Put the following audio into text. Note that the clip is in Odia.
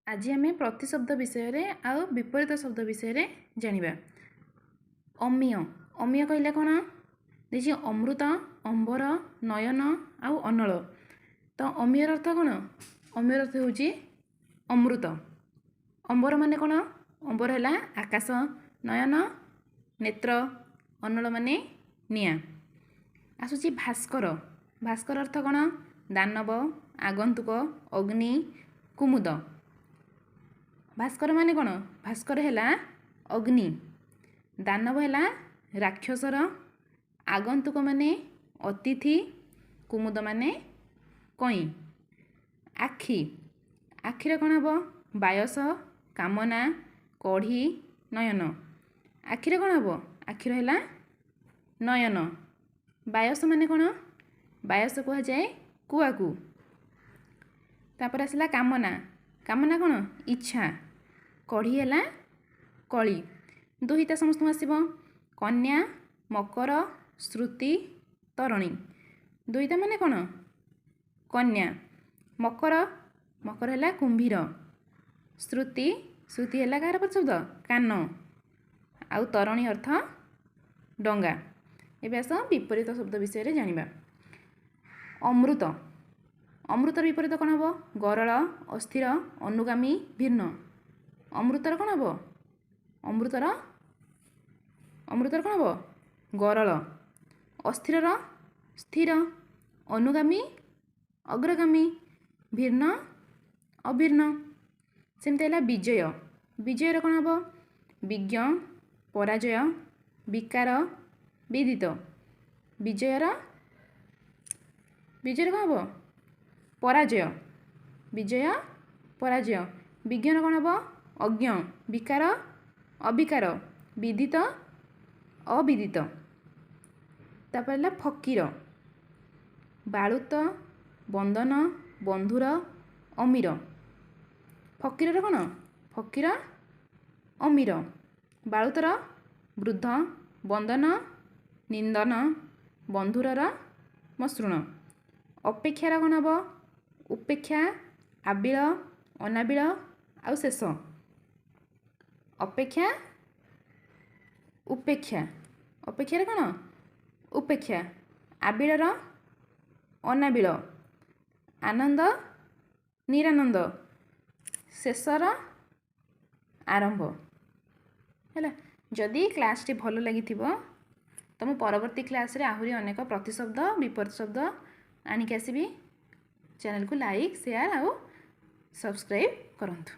ଆଜି ଆମେ ପ୍ରତିଶବ୍ଦ ବିଷୟରେ ଆଉ ବିପରୀତ ଶବ୍ଦ ବିଷୟରେ ଜାଣିବା। ଅମୀୟ। ଅମୀୟ କହିଲେ କ'ଣ? ଦେଇଛି ଅମୃତ, ଅମ୍ବର, ନୟନ ଆଉ ଅନଳ। ତ ଅମୀୟର ଅର୍ଥ କ'ଣ? ଅମୀୟର ଅର୍ଥ ହେଉଛି ଅମୃତ। ଅମ୍ବର ମାନେ କ'ଣ? ଅମ୍ବର ହେଲା ଆକାଶ, ନୟନ ନେତ୍ର, ଅନଳ ମାନେ ନିଆଁ। ଆସୁଛି ଭାସ୍କର। ଭାସ୍କର ଅର୍ଥ କ'ଣ? ଦାନବ, ଆଗନ୍ତୁକ, ଅଗ୍ନି, କୁମୁଦ। ଭାସ୍କର ମାନେ କ'ଣ? ଭାସ୍କର ହେଲା ଅଗ୍ନି, ଦାନବ ହେଲା ରାକ୍ଷସର, ଆଗନ୍ତୁକ ମାନେ ଅତିଥି, କୁମୁଦ ମାନେ କଇଁ। ଆଖି। ଆଖିର କ'ଣ ହେବ? ବାୟସ, କାମନା, କଢ଼ି, ନୟନ। ଆଖିର କ'ଣ ହେବ? ଆଖିର ହେଲା ନୟନ। ବାୟସ ମାନେ କ'ଣ? ବାୟସ କୁହାଯାଏ କୁଆକୁ। ତାପରେ ଆସିଲା କାମନା। କାମନା କ'ଣ? ଇଚ୍ଛା। କଢ଼ି ହେଲା କଳି। ଦୁହିତା ସମସ୍ତଙ୍କୁ ଆସିବ। କନ୍ୟା, ମକର, ଶ୍ରୁତି, ତରଣୀ। ଦୁହିତା ମାନେ କ'ଣ? କନ୍ୟା। ମକର, ମକର ହେଲା କୁମ୍ଭୀର। ଶ୍ରୁତି, ଶ୍ରୁତି ହେଲା କାହାର ପ୍ରତିଶବ୍ଦ? କାନ। ଆଉ ତରଣୀ ଅର୍ଥ ଡଙ୍ଗା। ଏବେ ଆସ ବିପରୀତ ଶବ୍ଦ ବିଷୟରେ ଜାଣିବା। ଅମୃତ। ଅମୃତର ବିପରୀତ କ'ଣ ହେବ? ଗରଳ, ଅସ୍ଥିର, ଅନୁଗାମୀ, ଭିନ୍ନ। ଅମୃତର କ'ଣ ହେବ? ଅମୃତର ଅମୃତର କ'ଣ ହେବ? ଗରଳ। ଅସ୍ଥିରର ସ୍ଥିର, ଅନୁଗାମୀ ଅଗ୍ରଗାମୀ, ଭିନ୍ନ ଅଭିନ୍ନ। ସେମିତି ହେଲା ବିଜୟ। ବିଜୟର କ'ଣ ହେବ? ବିଜ୍ଞ, ପରାଜୟ, ବିକାର, ବିଦିତ। ବିଜୟର ବିଜୟର କ'ଣ ହେବ? ପରାଜୟ। ବିଜୟ ପରାଜୟ। ବିଜ୍ଞର କ'ଣ ହେବ? ଅଜ୍ଞ, ବିକାର ଅବିକାର, ବିଦିତ ଅବିଦିତ। ତାପରେ ହେଲା ଫକୀର। ବାଳୁତ, ବନ୍ଦନ, ବନ୍ଧୁର, ଅମୀର। ଫକୀରର କ'ଣ? ଫକୀର ଅମୀର। ବାଳୁତର ବୃଦ୍ଧ, ବନ୍ଦନ ନିନ୍ଦନ, ବନ୍ଧୁରର ମସୃଣ। ଅପେକ୍ଷାର କ'ଣ ହେବ? ଉପେକ୍ଷା, ଆବିଳ, ଅନାବିଳ ଆଉ ଶେଷ। ଅପେକ୍ଷା ଉପେକ୍ଷା। ଅପେକ୍ଷାରେ କ'ଣ? ଉପେକ୍ଷା। ଆବିଳର ଅନାବିଳ, ଆନନ୍ଦ ନିରାନନ୍ଦ, ଶେଷର ଆରମ୍ଭ। ହେଲା, ଯଦି କ୍ଲାସ୍ଟି ଭଲ ଲାଗିଥିବ ତ ମୁଁ ପରବର୍ତ୍ତୀ କ୍ଲାସ୍ରେ ଆହୁରି ଅନେକ ପ୍ରତିଶବ୍ଦ ବିପରୀତ ଶବ୍ଦ ଆଣିକି ଆସିବି। ଚ୍ୟାନେଲକୁ ଲାଇକ୍, ସେୟାର ଆଉ ସବସ୍କ୍ରାଇବ୍ କରନ୍ତୁ।